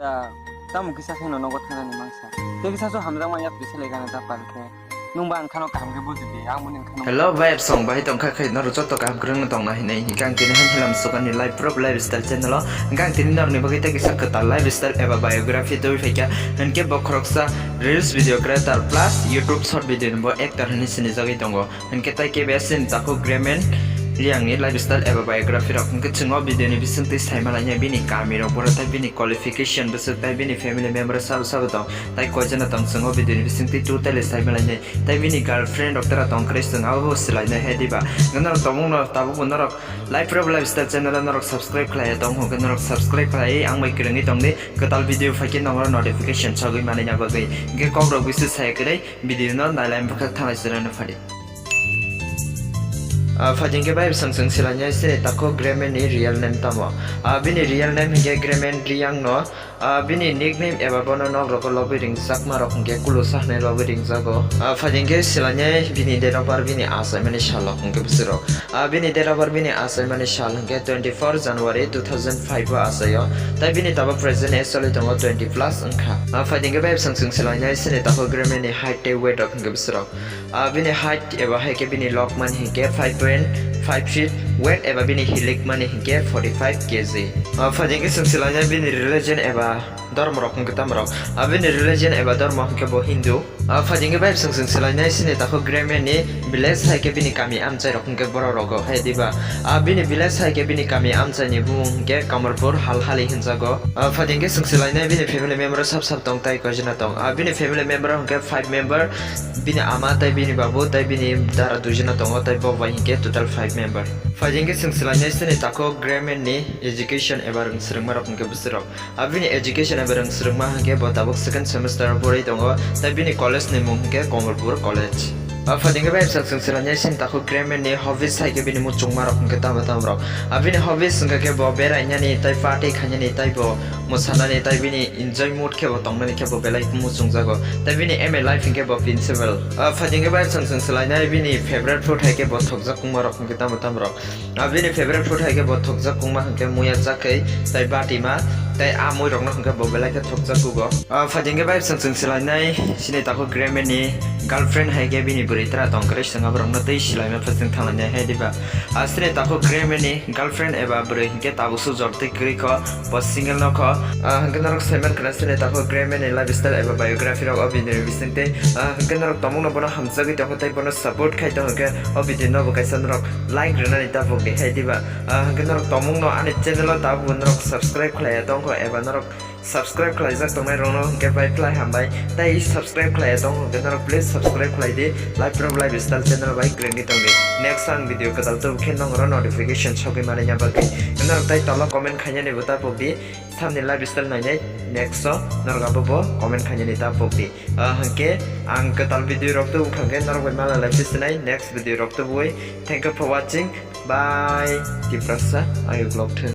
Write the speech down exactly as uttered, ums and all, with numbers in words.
Da, tamo kisa khe no nogo thangnani mangsa. Tei kisa so hamjakma yapri se lekha na da pal khe. Nwng ba ang khano kaham khe buji di, ang bo nwng khano. Hello vibe song, bahai tong kha khe norok joto kaham kwrwng no tong na hinwi. Hingkhe ang tini han hilam sukani life proof lifestyle channel o. Hingkhe ang tini norokni bagwi tei kisa kwtal lifestyle eba biography twi phaikha. Hingkhe bo khoroksa reels video creator plus YouTube short video ni bo actor hinwi sinijagwi tongo. Hingkhe tai kebesini takhuk Gremen Riangni lifestyle eba biography rok. Hingkhe chwng o video ni bisingtwi saimalainai bini kami rok, borok tai bini qualification bwswk tai bini family member sabo sabo tong, tai koijana tong, chwng o video ni bisingtwi totally saimalainai. Tai bini girlfriend rok tera tong kwrwi, chwng abo bo swlainai hai diba. Hingkhe norok tongmung no tabukbo norok Life Proof Lifestyle channel o norok subscribe khlaiya tong, hwnkhe norok subscribe khlaiwi ang bai kwrwngwi tongdi, kwtal video phaikhe nongro notification sogwi manina bagwi. Hingkhe kokrok bisi saya kwrwi video no nailai bwkhak thanglai chwraino phadi. Ah, phaidi hingkhe bai bwsang chwng swlainai chini takhuk Gremen ni real name tamo. Ah, bini real name hingkhe Gremen Riang no. Ah, bini nickname eba bono nok rogo lobwi ringjakma rok hingkhe Kulusa hinwi lobwi ringjago. Ah, phaidi hingkhe swlainai bini date of birth bini achaimani salo hingkhe bwswk rok. Ah, bini date of birth bini achaimani sal hingkhe twenty four January two thousand five o achaio. Tai bini tabuk present age choli tongo twenty plus wngkha. Ah, phaidi hingkhe bai bwsang chwng swlainai chini takhuk Gremen ni height tei weight rok hingkhe bwswk rok. Ah, bini height eba hai khe bini lok mani hinkhe five point five feet, weight eba bini hilik mani hinkhe forty five K G. Ah, phaidi hingkhe chwng swlainai bini religion eba dhormo rok hingkhe tamo rok. Ah, bini religion eba dhormo hingkhe bo Hindu. Ah, phaidi hingkhe bai bwsang chwng swlainai chini takhuk Gremen ni village hai khe bini kami amchai rok hingkhe borok rogo hai diba. Ah, bini village hai khe bini kami amchai ni bumung hingkhe Kamalpur Halhali hinjago. Ah, phaidi hingkhe chwng swlainai bini family member sab sab tong tai koijana tong. Ah, bini family member hingkhe five member. Bini ama tei bini babu tei bini dara duijona tongo, tei bo bai hinkhe total five member. Phaidi hingkhe chwng swlainai chini takhuk Gremen ni education eba rwng swrwngma rok hingkhe bwswk rok. Ah, bini education eba rwng swrwngma hingkhe bo tabuk second semester o pori tongo, tei bini college ni mung hingkhe Kamalpur College. Ah, phaidi hingkhe bai bwsang chwng swlainai chini takhuk Gremen ni hobbies hai khe bini muchungma rok hingkhe tamo tamo rok. Ah, bini hobbies hingkha khe bo berainani tei party khainani tei bo mwsanani tei bini enjoy mood khe bo tongnani khe bo belai muchungjago. Tei bini aim in life hinkhe bo principal. Ah, phaidi hingkhe bai bwsang chwng swlainai bini favorite food hai khe bo thokjak kungma rok hinkhe tamo tamo rok. Ah, bini favorite food hai khe bo thokjak kungma hinkhe muya chakhwi tei batima tei a mui rokno hinkhe bo belai khe thokjak kugo. Ah, phaidi hingkhe bai bwsang chwng swlainai chini takhuk Gremen ni girlfriend hai khe bini bwrwi tera tong kwrwi, chwng abo rokno tei swlaima pha chwng thanglainai hai diba. Ah, chini takhuk Gremen ni girlfriend eba bwrwi hinkhe tabuk su jor tei kwrwi kho, bo single no kho. Ah, hinkhe norok saiman khna chini takhuk Gremen ni lifestyle eba biography rok o video ni bisingtwi. Ah, hinkhe norok tongmung no bono hamjagwi tongkha tei bono support khai tongkha khe o video no bo kaisa norok like rwnani ta pokdi hai diba. Ah, hinkhe norok tongmung no ani channel o tabuk norok subscribe khlaiya tongkha eba norok subscribe khlaijak tongnai rokno hinkhe bai belai hambai. Tei subscribe khlaiya tong hinkhe norok please subscribe khlai di. Life Proof Lifestyle channel bai kwrwngwi tongdi. Next ang video kwtal tubu khe nongro notification sogwi manina bagwi. Norok tai tolo comment khainani bo ta pokdi. Samni lifestyle nainai next o norok abo bo comment khainani ta pokdi. Ah, hinkhe ang kwtal video rok tubu thangkhe norok bai mala lai phi sinai next video rok tubui. Thank you for watching. Bye. Tiprasa ayuk lok thung.